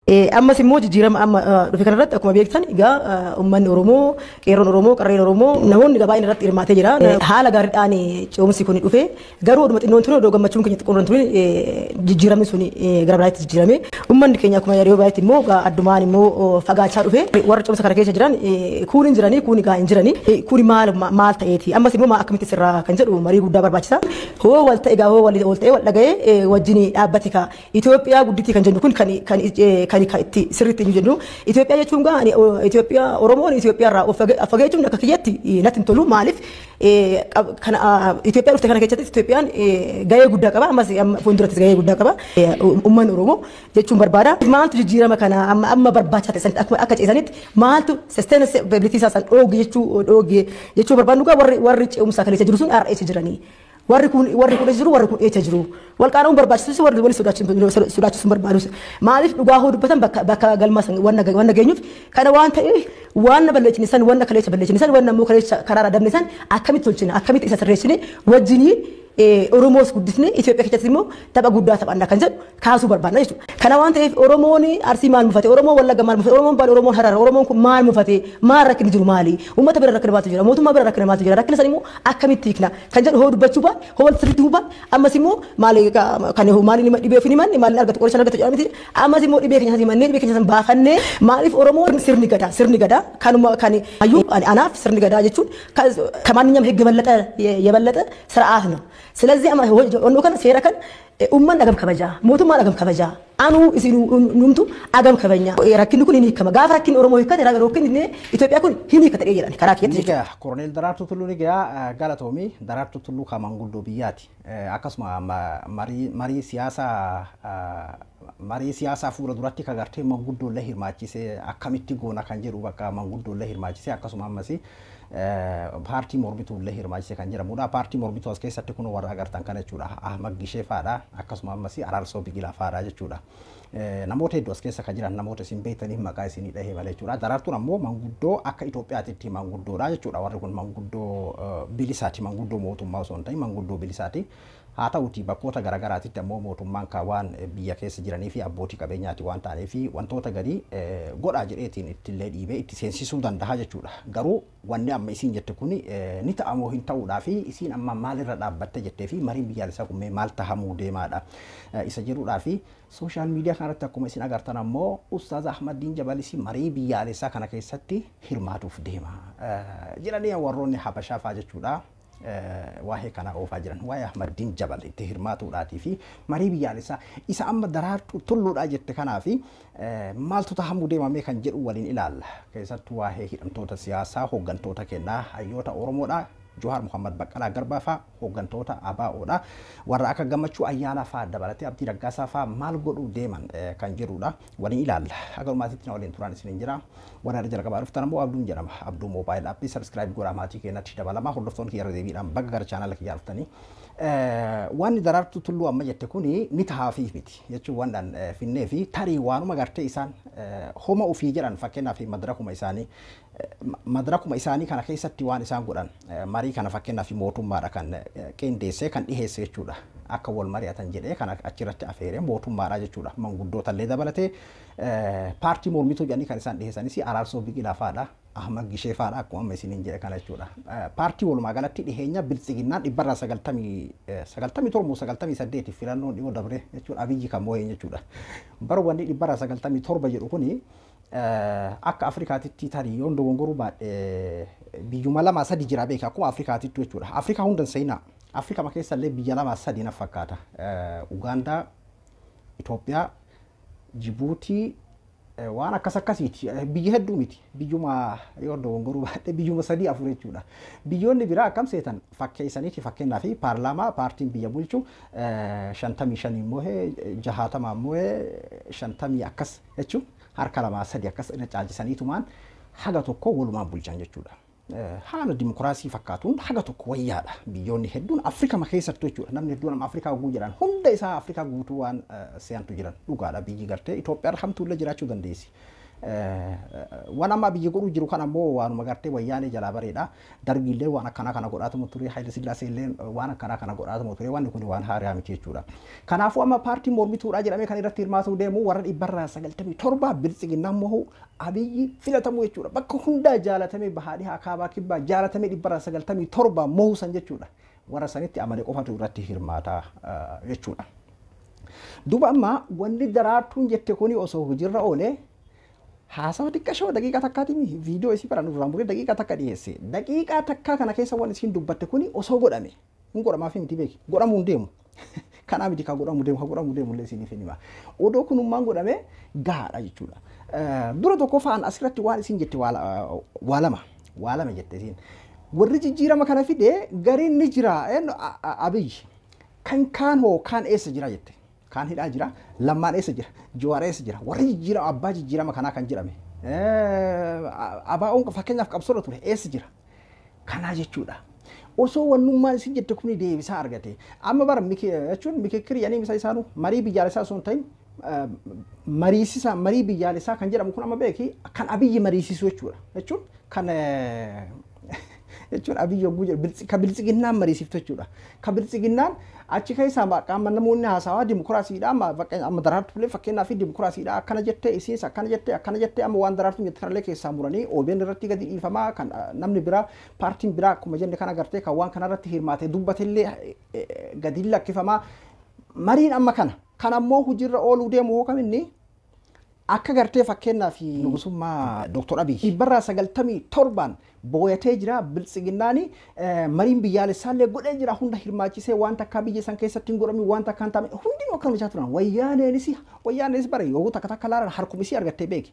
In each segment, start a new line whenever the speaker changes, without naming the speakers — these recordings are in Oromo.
Ammas immoo jijjiirama amma dhufe kanarratti akkuma beektan egaa uummanni Oromoo, qeerroon Oromoo, qarreen Oromoo namoonni baay'een irratti hirmaatee jira. Haala gaariidhaan ce'umsi kun dhufe garuu oduma xinnoon ture odoo gammachuun keenya xiqqoon ture jijjiiramni sun gara biraatti jijjiirame. Uummanni keenya akkuma yeroo baay'eetti immoo addumaan immoo fagaachaa dhufe warra ce'umsa kana keessa jiran kuun hin jiranii kuun egaa hin jiranii kuun maal maal ta'eeti ammas immoo akkamitti sirraa kan jedhu marii guddaa barbaachisa. Hoo wal ta'e egaa hoo wal ta'e wal dhaga'ee wajjin dhaabbate ka Itoophiyaa gudditti kan jennu kun kan kan kan itti sirriitti hin jennu. Itoophiyaa jechuun gaa Itoophiyaa Oromoon Itoophiyaa irraa of fageechuun akka kiyyatti natti hin tolu. Maaliif kana Itoophiyaa dhufte kana keessatti Itoophiyaan gahee guddaa qaba. Ammas fuuldurattis gahee guddaa qaba. Uummanni Oromoo jechuun barbaada. Maaltu jijjiirama kana amma amma barbaachaa ta'e sanitti akkuma akka ceesanitti maaltu sustainability isaa san dhooge jechuu dhooge jechuu barbaadnu gaa warri warri ce'umsaa kana keessa jiru sun har'a eessa jiranii? Warri kun warri kun eessa jiru warri kun eessa jiru? Wal qaana'uun barbaachisus warri wal sodaachisuun barbaadus. Maaliif dhugaa hoo dubbatan bakka bakka galma san wanna wanna geenyuuf kana waan ta'eef waan balleessine san wanna kaleessa balleessine san wanna immoo kaleessa karaarraa dabne san akkamitti tolchina akkamitti isa sirreessine wajjinii Oromoos guddisne Itoophiyaa keessatti immoo tapha guddaa taphanna kan jedhu kaasuu barbaadna jechuudha. Kana waan ta'eef Oromoon Arsii maal mufate, Oromoon Wallagga maal mufate, Oromoon Baale, Oromoon Harar, Oromoon kun maal mufate, maal rakkinni jiru maali? Uummata bira rakkina maaltu jira, mootummaa bira rakkina maaltu jira, rakkina san immoo akkamitti hiikna kan jedhu hoo dubbachuu baate, hoo wal sirriitti hubaa ammas immoo maali kan maali nima dhibee ofii himanne maali argatu qoricha argatu jedhamti ammas immoo dhibee keenya himannee dhibee keenya san baafannee maaliif Oromoon sirni gadaa kanuma kan hayyuu anaaf sirni gadaa jechuun ከማንኛውም ህግ የበለጠ የበለጠ ስርዓት ነው። ስለዚህ ወኖ ከነ seera kan ummanni agam kabajaa mootummaan agam kabajaa anuu isin numtu agam kabajaa rakkinni kun hin hiikama gaafa rakkinni Oromoo hiikkate rakkinni Itoophiyaa kun hin hiikkate jedhan karaa kiyyatti
Ni ga'a Koroneel Daraartuu Tulluu ni ga'a galatoomii Daraartuu Tulluu kan manguddoo biyyaati. Akkasuma marii siyaasaa marii siyaasaa fuula duratti kan gartee manguddoollee hirmaachisee akkamitti goona kan jedhu bakka manguddoollee hirmaachisee akkasuma ammas paartii mormituullee hirmaachisee kan jedhamudha. Paartii mormituu as keessatti kun warra agartan kana jechuudha. Ahmad Gishee fa'aadha akkasuma ammas Araarsoo Biqilaa fa'aadha jechuudha. Namoota hedduu as keessa kan jiran namoota isin beektaniif maqaa isinii dhahee malee jechuudha. Daraartuun ammoo manguddoo akka Itoophiyaatitti manguddoodha jechuudha. Warri kun manguddoo bilisaati manguddoo mootummaa osoo hin ta'in manguddoo bilisaati. Haa ta'uti bakkoota garaagaraatitti ammoo mootummaan kan waan biyya keessa jiranii fi abbootii qabeenyaati waan ta'aniif wantoota gadi godhaa jedheetiin ittillee dhiibee itti seensisuu danda'a jechuudha. Garuu wanni amma isiin jette kun ni ta'amoo hin ta'uudhaa fi isiin amma maalirra dhaabbatte jettee fi mariin biyyaalessaa kun maal tahamuu deemaadha. Isa jedhuudhaa fi social media kanarratti akkuma isin agartan ammoo Ustaaz Ahmadiin Jabalis marii biyyaalessaa kana keessatti hirmaatuuf deema. Jedhanii warroonni Habashaa fa'aa jechuudha. Waa'ee kana oofaa jiran waa'ee Ahmadiin Jabal itti hirmaatuudhaatii fi marii biyyaalessaa isa amma Daraartuu Tulluudhaa jette kanaa fi maaltu tahamuu deemamee kan jedhu waliin ilaalla. Keessattuu waa'ee hidhamtoota siyaasaa hooggantoota kennaa hayyoota Oromoodhaa Johaar Muhammad Baqqalaa Garbaa fa'aa hooggantoota ABO'dha. Warra akka Gammachuu Ayyaanaa fa'aa dabalatee Abdii Raggaasaa fa'aa maal godhuu deeman kan jedhudha. Waliin ilaalla. Haga dhumaatitti na waliin turaan isiniin jira. Warra irra jalqabaa dhuftan ammoo Abduun jedhama. Abduu Mobile App subscribe godhaa maatii keenyatti dabalama. Hordoftoonni kiyya irra deebiidhaan baga gara chaanala kiyyaa dhuftanii. Wanni Daraartuu Tulluu amma jette kuni ni tahaafii miti jechuun waan finnee fi tarii waanuma gartee isaan homa ofii jedhan fakkeenyaaf madarakuma isaanii kana keessatti waan isaan godhan marii kana fakkeenyaaf mootummaadha kan qindeessee kan dhiheesse jechuudha. Akka wal mari'atan jedhee kan achirratti afeeree mootummaadha jechuudha. Manguddoota illee dabalatee paartii mormituu jedhanii kan isaan dhiheessanis Araarsoo Biqilaa fa'aadha. Ahmad Gishee fa'aadha akkuma amma isiniin jedhe kana jechuudha. Paartii walumaa galatti dhiheenya biltsiginnaan dhibbarraa 97 98 filannoon dhiyoo dabre jechuudha. Abiyyi kan moo'een jechuudha. Bara wanni dhibbarraa 97 jedhu kuni akka Afrikaatitti tarii yoon dogongoruu baadhe biyyuma lama sadi jira beeka akkuma Afrikaatitti jechuudha. Afrikaa hundan seenaa. Afrikaa keessa illee biyya lama sadi na fakkaata. Ugaandaa, Itoophiyaa, Jibuutii waan akkas akkasiiti. Biyya hedduu miti. Biyyuma yoo dogongoruu baadhe biyyuma sadii afur jechuudha. Biyyoonni biraa akkam seetan fakkeessaniiti fakkeenyaa fi paarlaamaa paartiin biyya bulchu 55 immoo 60 immoo 50 akkas jechuun harka lamaa sadi akkas irra caalchisaniitumaan haga tokko walumaan bulchan jechuudha. Haala dimokiraasii fakkaatuun haga tokko wayyaadha. Biyyoonni hedduun Afrikaa keessattuu jechuudha. Namni hedduun amma Afrikaa guutuu jedhan hunda isaa Afrikaa guutuu waan se'antu jiran dhugaadha. Biyyi gartee Itoophiyaa hamtuullee jiraachuu dandeessi. Waan amma biyyi godhuu jiru kan ammoo waanuma gartee wayyaanee jalaa bareedha. Dargiillee waan akkanaa kana godhaatuma ture, Haayile Sillaasee illee waan akkanaa kana godhaatuma ture, wanni kun waan haaraa miti jechuudha. Kanaafuu amma paartiin mormituudha jedhamee kan irratti hirmaatuu deemu warra 97% biltsiginnaan mohu Abiyyi filatamu jechuudha. Bakka hundaa jaalatamee bahaa dhihaa kaabaa kibbaa jaalatamee 97% mohu san jechuudha. Warra sanitti amane qofatu irratti hirmaata jechuudha. Duuba amma wanni Daraartuun jette kuni osoo hojiirra oolee haasawa xiqqashoo daqiiqaa takkaatiin viidiyoo isii bara nurraan muree daqiiqaa takka dhiyeesse. Daqiiqaa takkaa kana keessa waan isiin dubbatte kuni osoo godhame hin godhamaaf miti beeki godhamuu hin deemu. Kanaa miti kan godhamuu deemu kan godhamuu deemu illee isiniif hin hima. Odoo kunummaan godhame gahaadha jechuudha. Dura tokko fa'aan asirratti waan isiin jette waa lama jette isiin. Warri jijjiirama kana fide gariin ni jira Abiyyi kan kaan hoo kaan eessa jira jette. Kaan hidhaa jira, Lammaan eessa jira, Jawaar eessa jira, warri jijjiirama abbaa jijjiirama kanaa kan jedhame. Abaa'oon fakkeenyaaf qabsoodha ture eessa jira. Kanaa jechuudha. Osoo wannummaan isin jette kuni deebisaa argate. Amma bara jechuun mikikkiri jedhanii misa isaanuu marii biyyaalessaa osoo hin ta'in mariisisa marii biyyaalessaa kan jedhamu kun amma beeki kan Abiyyi mariisisu jechuudha. Jechuun kan jechuun Abiyyi yogguu jedhu kan biltsiginnaan mariisiftu jechuudha. Kan biltsiginnaan achi keessaa qaama namoonni haasawaa dimokiraasiidha amma Daraartuu illee fakkeenyaaf dimokiraasiidha akkana jettee isiis akkana jettee akkana jettee amma waan Daraartuun jette kanallee keessaa muranii OBN irratti gadi dhiifamaa kan namni biraa paartiin biraa akkuma jenne kan agartee kan waan kanarratti hirmaate dubbatellee gadi lakkifamaa mariin amma kana kan ammoo hojiirra ooluu deemu hoo kaminni akka gartee fakkeenyaaf nugusummaa Dooktor Abiyyi 97% booyatee jira biltsiginnaani mariin biyyaalessaallee godhee jira hunda hirmaachisee waan takkaa biyya san keessatti hin godhamin waan takkaa hin taane hundinuu akkana jechaa turan wayyaaneenis bare yoo takka takka laalan harkuma isii argattee beeki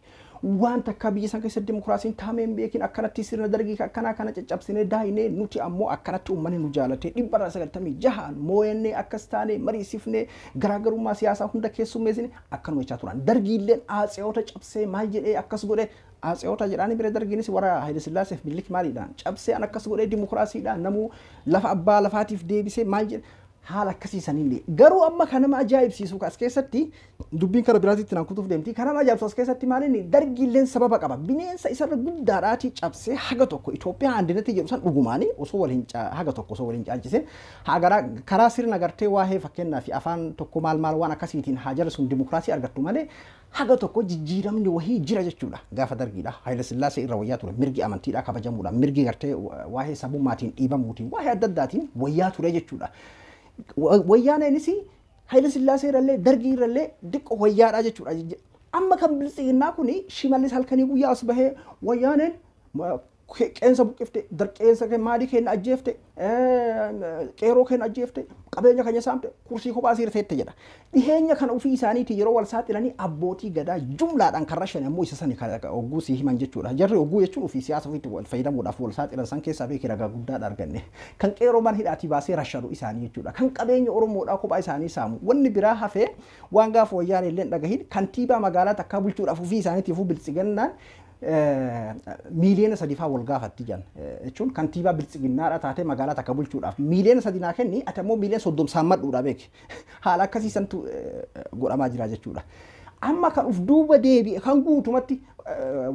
waan takkaa biyya san keessatti dimokiraasiin taamee hin beekin akkanatti sirna dargii akkanaa kana caccabsinee daayinee nuti ammoo akkanatti uummanni nu jaalatee 96% mooyannee akkas taane mariisifnee garaagarummaa siyaasaa hunda keessummeessine akkanuma jechaa turan dargiilleen aatsiyoota cabsee maal jedhee akkas godhee aatsiyoota jedhaanii bira dargiinis warra Haayile Sillaaseef Minilik maaliidhaan cabsee an akkas godhee dimokiraasiidhaan namuu lafa abbaa lafaatiif deebisee maal jedhe haala akkasiisaniin garuu amma kan nama ajaa'ibsiisu as keessatti dubbiin kara biraatitti naan kutuuf deemti kan nama ajaa'ibsiisu as keessatti maaliin dargiilleen sababa qaba bineensa isarra guddaadhaatii cabsee haga tokko Itoophiyaa handinatti jedhu san dhugumaanii osoo waliin haga tokko osoo waliin caalchiseen haa karaa sirna gartee waa'ee fakkeenyaa fi afaan tokko maal maal waan akkasiitiin haa jala sun dimokiraasii argattu malee haga tokko jijjiiramni wahii jira jechuudha gaafa dargiidha Haayile Sillaasee irra wayyaa ture mirgi amantiidha kabajamuudha mirgi gartee waa'ee sabummaatiin dhiibamuutiin waa'ee adda addaatiin wayyaa ture jechuudha. Wayyaaneenis Haayile Sillaasee irrallee dargii irrallee diqqo wayyaadha jechuudha. Amma kan biltsiginnaa kun Shimallis halkanii guyyaa as bahee wayyaaneen qeensa buqqifte darqeensa maalii keenya ajjeefte qeeroo keenya ajjeefte qabeenya keenya saamte kursii kophaa siirteette teette jedha. Dhiheenya kana ofii isaaniitii yeroo wal saaxilanii abbootii gadaa jumlaadhaan kan rashan ammoo isa sani ogguu sii himan jechuudha. Jarri ogguu jechuun ofii siyaasa ofiitti wal fayyadamuudhaaf wal saaxilan san keessaa beekii ragaa guddaadha arganne. Kan qeeroo mana hidhaatii baasee rashanu isaanii jechuudha. Kan qabeenya Oromoodhaa kophaa isaanii saamu. Wanni biraa hafee waan gaafa wayyaan illee dhagahin kantiibaa magaalaa takkaa bulchuudhaaf ofii isaaniitiifuu biltsiginnaan miiliyoona 3 faa wal gaafatti jan jechuun kantiibaa biltsiginnaadha taatee magaalaa takka bulchuudhaaf miiliyoona 3 naa kenni ati ammoo miiliyoona 30 saammadhuudha beeki haala akkasiisantu godhamaa jira jechuudha. Amma kan uf duuba deebi'e kan guutumatti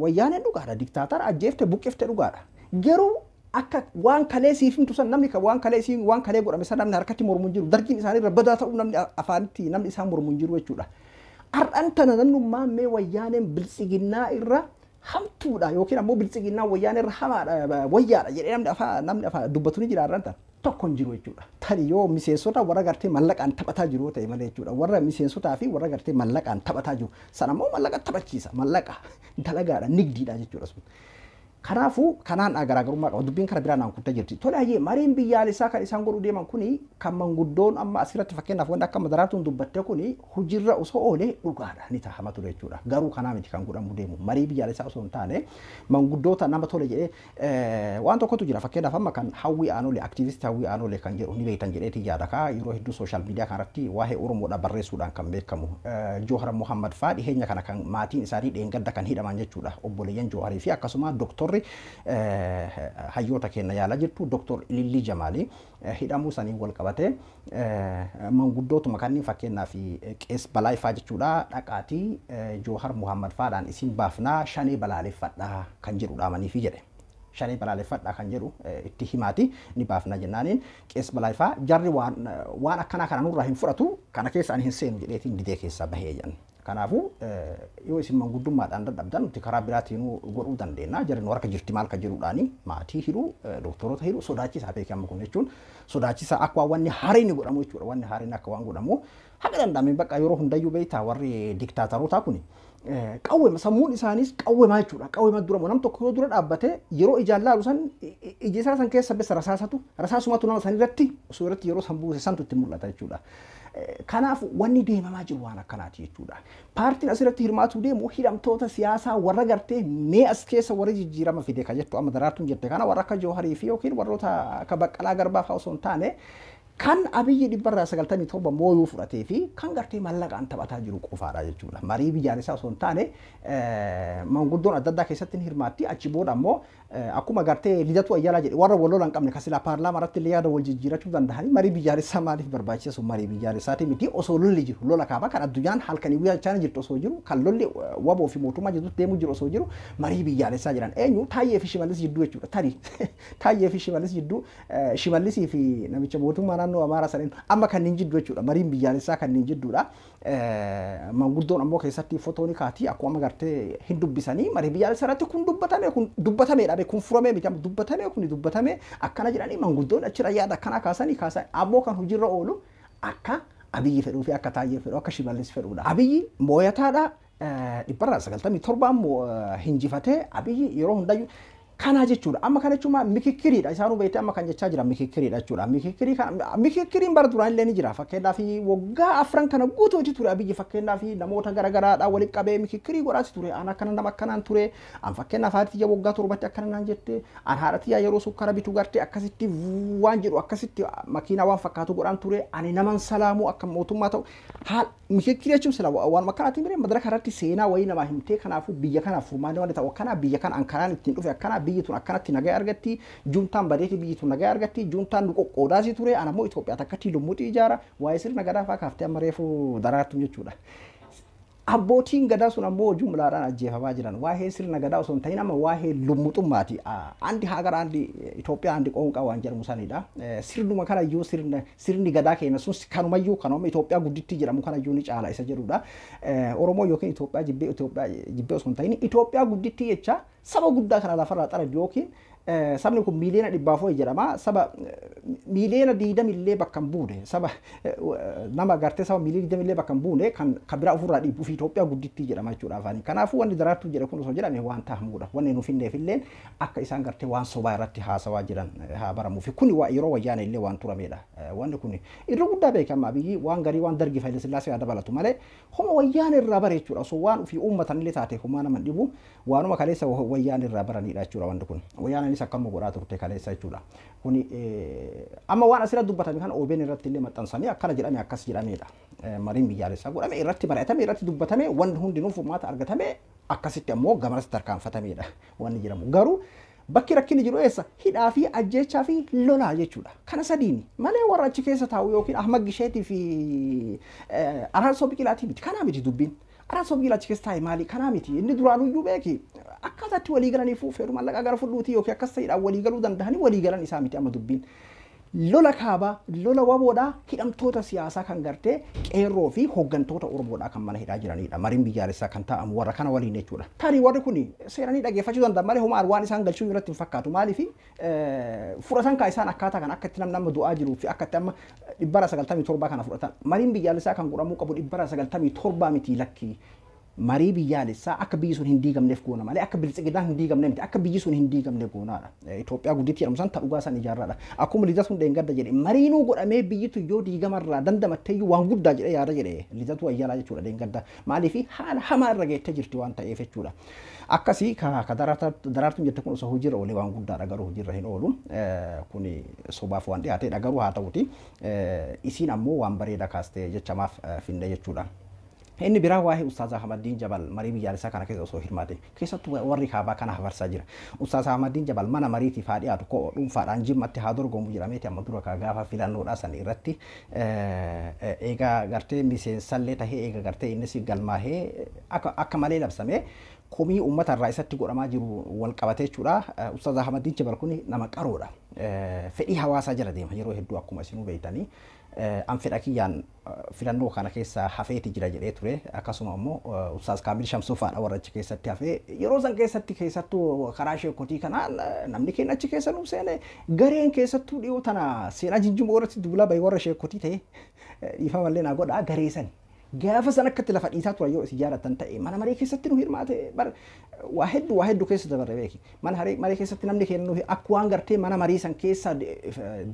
wayyaaneen dhugaadha diktaatara ajjeefte buqqifte dhugaadha garuu akka waan kalee siif himtu san namni waan kalee siif waan kalee godhame san namni harkatti mormu hin jiru dargiin isaanii irra badaa ta'uu namni afaanitti namni isaan mormu hin jiru jechuudha. Har'aan tana namnummaa mee wayyaaneen biltsiginnaa irra hamtuudha yookiin ammoo biltsiginnaa wayyaanee irra hamaadha wayyaadha jedhee namni afaan dubbatu ni jira har'aan tana tokko hin jiru jechuudha. Tani yoo miseensota warra gartee mallaqaan taphataa jiru ta'e malee jechuudha. Warra miseensotaa fi warra gartee mallaqaan taphataa jiru. Sana ammoo mallaqa taphachiisa mallaqa dalagaadha nigdiidha jechuudha sun. Kanaafuu kanaan garaagarummaa qaba dubbiin kara biraa naan kuttee jirti. Tole hayyee mariin biyyaalessaa kan isaan godhuu deeman kuni kan manguddoon amma asirratti fakkeenyaaf wanti akka Daraartuun dubbatte kuni hojiirra osoo oolee dhugaadha ni tahama ture jechuudha. Garuu kanaa miti kan godhamu deemu marii biyyaalessaa osoo hin taane manguddoota nama tole jedhee waan tokkotu jira fakkeenyaaf amma kan Hawwii Aanolee aktiivistii Hawwii Aanolee kan jedhu ni beektan jedheeti yaada kaa yeroo hedduu sooshaal miidiyaa kanarratti waa'ee Oromoodha barreessuudhaan kan beekamu Joohar Mohammad faa dhiheenya kana kan maatiin isaanii dheengadda kan hidhaman jechuudha obboleeyyan Jooharii fi akkasuma Dooktor Doktorri hayyoota keenya yaalaa jirtu Doktor Ilillii Jamaalii hidhamuu sanii wal qabatee manguddootuma kanneen fakkeenyaaf Qees Balaa Ifaa jechuudha dhaqaatii Joohar Muhammad faadhaan isin baafnaa shanee balaaleffadhaa kan jedhu dhaamaniifi jedhe. Shanee balaaleffadhaa kan jedhu itti himaati ni baafna jennaaniin Qees Balaa Ifaa jarri waan akkanaa kana nurraa hin fudhatu kana keessa ani hin seenu jedheetiin didee keessaa bahee jedhan. Kanaafuu yoo isin manguddummaadhaan dadhabdan nuti karaa biraatiin godhuu dandeenya. Jarri nu harka jirti maal kan jedhuudhaani maatii hidhuu, doktoroota hidhuu sodaachisaa beekamu kun jechuun sodaachisaa akka wanni haariin godhamu jechuudha. Wanni haariin akka waan godhamu haga danda'ame bakka yeroo hundayyuu beektaa warri diktaatarotaa kuni. Qawwema sammuun isaaniis qawwemaa jechuudha. Qawwema dura nam tokko yoo dura dhaabbate yeroo ijaan laalu san iji isaa san keessa bessa rasaasatu rasaasumatu nama san irratti osoo irratti yeroo san buuse santu itti mul'ata jechuudha. Kanaaf wanni deemamaa jiru waan akkanaati jechuudha. Paartiin asirratti hirmaatuu deemu hidhamtoota siyaasaa warra gartee mee as keessa warra jijjiirama fide ka jettu amma Daraartuun jette kana warra akka Jooharii fi yookiin warroota akka Baqqalaa Garbaa fa'aa osoo hin taane kan Abiyyi 97% mooyuu fudhatee fi kan gartee mallaqaan taphataa jiru qofaadha jechuudha. Marii biyyaalessaa osoo hin taane manguddoon adda addaa keessatti ni hirmaatti. Achi booda ammoo akkuma gartee Lidatu Ayyaalaa jedhe warra wal lola hin qabne kan silaa paarlaamaa irratti illee yaada wal jijjiirachuu danda'anii marii biyyaalessaa maaliif barbaachisa sun marii biyyaalessaati miti osoo lolli jiru lola kaaba kan addunyaan halkanii guyyaa jechaa jirtu osoo jiru kan lolli waboo fi mootummaa jidduutti deemuu jiru osoo jiru marii biyyaalessaa jiran eenyu Taayyee fi Shimallis jidduu jechuudha. Tarii Taayyee fi Shimallis jidduu Shimallisii fi namicha mootummaa naannoo Amaaraa saniin amma kanneen jidduu jechuudha. Mariin biyyaalessaa kanneen jidduudha. Manguddoon ammoo keessatti fotooni kaati akkuma gartee hin dubbisanii marii biyyaalessaa irratti kun dubbatame kun dubbatameedha kun furamee miti amma dubbatame kun dubbatame akkana jedhanii manguddoon achirra yaada akkanaa kaasanii kaasan ammoo kan hojiirra oolu akka Abiyyi fedhuu fi akka Taayyee fedhu akka Shimallis fedhuudha. Abiyyi mooyataadha 97% hinjifatee Abiyyi yeroo hundayyuu kana jechuudha. Amma kana jechuun mikikkiriidha. Isaanuu beektee amma kan jechaa jira mikikkiriidha jechuudha. Mikikirii kana mikikkiriin bara duraan illee ni jira. Fakkeenyaaf waggaa 4 kana guutuu hojii ture Abiyyi fakkeenyaaf namoota garaagaraadhaan walitti qabee mikikkirii godhaati ture. An akkana nama akkanaan ture. An fakkeenyaaf haadha tiyya waggaa 7tti akkana naan jette. An haadha tiyya yeroo sukkara bitu gartee akkasitti waan jedhu akkasitti makiinaa waan fakkaatu godhaan ture. Ani naman salaamuu akka mootummaa ta'u haal mikikkirii jechuun sila waan akkanaatiin biree madaraka irratti seenaa wayii namaa himtee kanaafuu biyya kanaaf furmaanni waan ta'u akkanaa biyya kana an karaan ittiin dhufe akkanaa biyyi tun akkanatti nagaa argatti juuntaan badeeti biyyi tun nagaa argatti juuntaan nu qoqqoodaasii ture an ammoo Itoophiyaa takkatti lummuutii ijaara waa'ee sirna gadaa fa'aa kaaftee amma reefu Daraartuu jechuudha. Abbootiin gadaa sun ammoo jumlaadhaan ajjeefamaa jiran waa'ee sirna gadaa osoo hin ta'in amma waa'ee lummuxummaati. Andi haagara andi Itoophiyaa andi qoonqaa waan jedhamu sanidha. Sirnuma kanayyuu sirni gadaa keenya sun kanumayyuu kanuma Itoophiyaa gudditti jedhamu kanayyuu ni caala isa jedhudha. Oromoo yookiin Itoophiyaa jibbee Itoophiyaa jibbee osoo hin ta'in Itoophiyaa gudditti jecha saba guddaa kana lafarraa xarage yookiin sabni kun miiliyoona 400 jedhama. Saba miiliyoona 20 illee bakka hin buune saba nama gartee saba miiliyoona 20 illee bakka hin buune kan biraa ofirraa dhiibu fi Itoophiyaa guddittii jedhama jechuudha afaanii. Kanaafuu wanni Daraartuu jedhe kun osoo jedhame waan tahamuudha. Wanni nuuf hinneef illee akka isaan gartee waan sobaa irratti haasawaa jiran haa baramuufi. Kuni yeroo wayyaana illee waan turamedha. Wanni kun irra guddaa beekama Abiyyi waan garii waan dargi Haile Sillaasee haa dabalatu malee homa wayyaana irraa bare jechuudha. Osoo waan ofii uummatan illee taate homaa nama dhibu waanuma kaleessa wayyaana irraa baranidha jechuudha wanti kun. Wayyaanaanis akkama godhaa turte kaleessa jechuudha. Kuni amma waan asirratti dubbatame kan OBN irratti illee maxxansanii akkana jedhame akkas jedhamedha. Mariin biyyaalessaa godhame irratti mari'atame irratti dubbatame wanti hundinuu furmaata argatame akkasitti ammoo gamarratti tarkaanfatamedha wanni jedhamu. Garuu bakki rakkinni jiru eessa? Hidhaa fi ajjeechaa fi lolaa jechuudha. Kana sadiini malee warra achi keessa taa'u yookiin Ahmad Gisheetii fi Araarsoo Biqilaatii miti. Kanaa miti dubbiin. Araarsoo Biqilaa achi keessa taa'e maali? Kanaa miti. Inni duraanuyyuu beeki. Akkaataatti walii galaniifuu fedhu mallaqaa gara fudhuutii yookiin akkas ta'eedhaan walii galuu danda'anii walii galan isaa miti amma dubbiin. Lola kaabaa, lola waboodhaa, hidhamtoota siyaasaa kan gartee qeerroo fi hooggantoota Oromoodhaa kan mana hidhaa jiranidha. Mariin biyyaalessaa kan taa'amu warra kana waliin jechuudha. Tarii warri kun seeranii dhageeffachuu danda'an malee homaa waan isaan galchuu irratti hin fakkaatu. Maaliif fudhatan kaa isaan akkaataa kan akka itti namni amma du'aa jiruu fi akka itti amma 97% kana fudhatan. Mariin biyyaalessaa kan godhamuu qabu 97% miti lakkii. Marii biyyaalessaa akka biyyi sun hin diigamneef goona malee akka biltsiginnaan hin diigamne miti akka biyyi sun hin diigamne goonaadha. Itoophiyaa gudditti jedhamu san dhugaa san ijaarraadha. Akkuma Lidatuun dheengadda jedhe mariinuu godhamee biyyitu yoo diigamarraa dandamattee waan guddaa jedhe yaada jedhe Lidatu Ayyaalaa jechuudha dheengadda. Maaliif haala hamaa irra geettee jirti waan ta'eef jechuudha. Akkasii ka Daraartuun jette kun osoo hojiirra oolee waan guddaadha garuu hojiirra hin oolu. Kuni sobaaf waan dhiyaateedha garuu haa ta'uti. Isiin ammoo waan bareedaa kaastee jechamaaf finne jechuudha. Inni biraa waa'ee Ustaaz Ahmadiin Jabal marii biyyaalessaa kana keessa osoo hirmaate keessattuu warri kaabaa kana hafarsaa jira. Ustaaz Ahmadiin Jabal mana mariitiif haa dhiyaatu koo dhuunfaadhaan Jimmatti haa dorgomu jedhameeti amma dura gaafa filannoodhaa san irratti eega gartee miseensallee tahee eega gartee innis galmaahee akka malee labsamee komii uummata irraa isatti godhamaa jiru wal qabatee jechuudha. Ustaaz Ahmadiin Jabal kun nama qaroodha. Fedhii hawaasaa jala deema yeroo hedduu akkuma isinuu beektanii. An fedha kiyyaan filannoo kana keessa hafeeti jira jedhee ture. Akkasuma immoo Ustaaz Kaamil Shamsuu fa'aadha warra achi keessatti hafee yeroo san keessatti keessattuu karaa sheekotii kanaan namni keenya achi keessa nuuf seene gareen keessattuu dhiyoo tana seenaa jijjiiruu irratti duulaa bahee warra sheekotii ta'e dhiifamallee naa godhaa garee sani. Gaafa san akkatti lafa dhiisaa turan yoo isin jaalatan ta'e mana maree keessatti nu hirmaate bar waa hedduu keessa dabarre beeki. Mana maree keessatti namni keenya nu akka waan gartee mana marii san keessa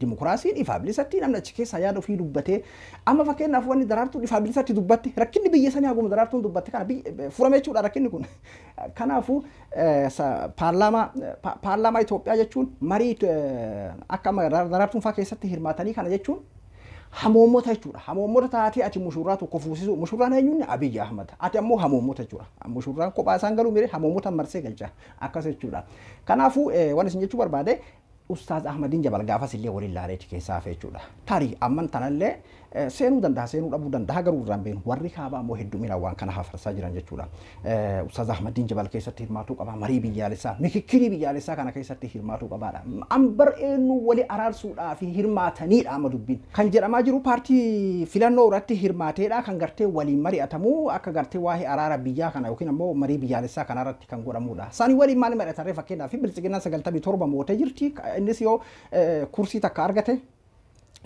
dimokiraasiin ifaa bilisatti namni achi keessa yaada ofii dubbatee amma fakkeenyaaf wanni Daraartuun ifaa bilisatti dubbatte rakkinni biyya sanii haguma Daraartuun dubbatte kana furame jechuudha rakkinni kun. Kanaafuu paarlaamaa Itoophiyaa jechuun marii akka amma Daraartuun fa'aa keessatti hirmaatanii kana jechuun hamoomota jechuudha. Hamoomota taatee ati mushurraa tokko fuusisu. Mushurraan eenyuun Abiyyi Ahmad. Ati ammoo hamoomota jechuudha. Mushurraan kophaa isaan galuu miree hamoomota marsee galcha. Akkas jechuudha. Kanaafuu waan isin jechuu barbaade Ustaaz Ahmadiin Jabal gaafas illee waliin laaleeti keessaa hafe jechuudha. Tarii amman tanallee seenuu danda'a seenuu dhabuu danda'a garuu irraan beenu warri kaabaa immoo hedduminaan waan kana hafarsaa jiran jechuudha. Ustaaz Ahmadiin Jabal keessatti hirmaatuu qaba marii biyyaalessaa mikikirii biyyaalessaa kana keessatti hirmaatuu qabaadha. Ambar eenyu wali araarsuudhaa fi hirmaataniidha amma dubbiin. Kan jedhamaa jiru paartii filannoo irratti hirmaateedha kan gartee waliin mari'atamuu akka gartee waa'ee araara biyyaa kana yookiin ammoo marii biyyaalessaa kana irratti kan godhamudha. Isaanii waliin maal mari'atarree fakkeenyaaf biltsiginnaan 97 mootee jirti innis yoo kursii takka argate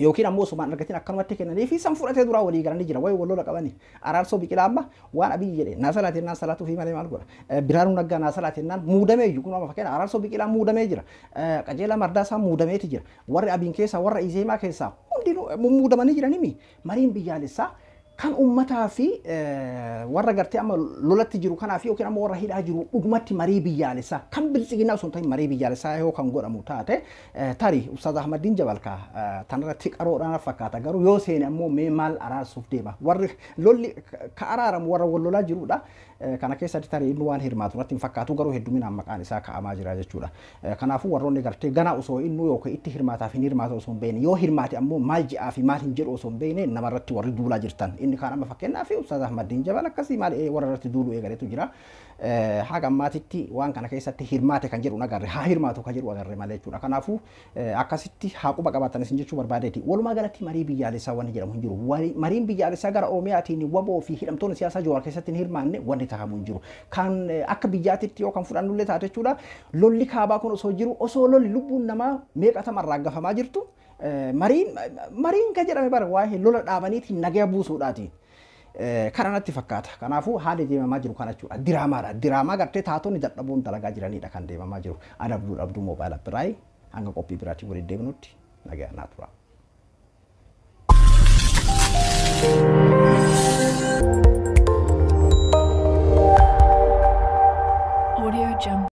yookiin ammoo osumaan argatiin akkanumatti kennanii fi san fudhatee duraa walii galanii jira wayi wal lola qabani Araarsoo Biqilaa amma waan Abiyyi jedhe naa salaateen naan salaatuu fi malee maal godha Biraanuu Naggaa naa salaateen naan muudamee iyyuu kun amma fakkeenya Araarsoo Biqilaa muudamee jira Qajeelaa Mardaasaa muudameeti jira warri Abiin keessaa warra Izeemaa keessaa hundinuu muudamanii jiranimi mariin biyyaalessaa kan uummataa fi warra gartee amma lolatti jiru kanaa fi yookiin ammoo warra hidhaa jiru dhugumatti marii biyyaalessaa kan biltsiginnaa osoo hin ta'in marii biyyaalessaa yoo kan godhamu taate tarii Ustaaz Ahmadiin Jabal ka tanarratti qaroodhaan fakkaata garuu yoo seene ammoo mee maal araarsuuf deema warri lolli ka araaramu warra wal lolaa jirudha. Kana keessatti tarii inni waan hirmaatu irratti hin fakkaatu garuu hedduminaan maqaan isaa ka'amaa jira jechuudha. Kanaafuu warroonni gartee gana osoo inni yookiin itti hirmaataaf hin hirmaatu osoo hin beekne yoo hirmaate ammoo maal ji'aa fi maal hin jedhu osoo hin beekne namarratti warri duulaa jirtan. Inni kaan amma fakkeenyaaf Ustaaz Ahmadiin Jabal akkasii maal warra irratti duuluu eegaletu jira. Haga ammaatitti waan kana keessatti hirmaate kan jedhu agarre haa hirmaatu kan jedhu agarre malee jechuudha. Kanaafuu akkasitti haa quba qabaatan isin jechuu barbaadeeti. Walumaa galatti marii biyyaalessaa wanni jedhamu hin jiru. Mariin biyyaalessaa gara Oromiyaatiin waboo fi hidhamtoonni siyaasaa Jawaar keessatti hin hirmaanne wanni tahamu hin jiru. Kan akka biyyaatitti yoo kan fudhannullee taate jechuudha. Lolli kaabaa kun osoo jiru osoo lolli lubbuun namaa meeqatama irraa gafamaa jirtu mariin kan jedhame bara waa'ee lola dhaabaniitiin nagaa buusuudhaati. Kana natti fakkaata. Kanaafuu haalli deemamaa jiru kana jechuudha. Diraamaadha. Diraamaa gartee taatonni dadhabuun dalagaa jiranidha kan deemamaa jiru. Ani Abduu Abduu Moobaayil Appiraayi hanga qophii biraatiin waliin deemnutti nagaa naa tura.
Audio Jungle.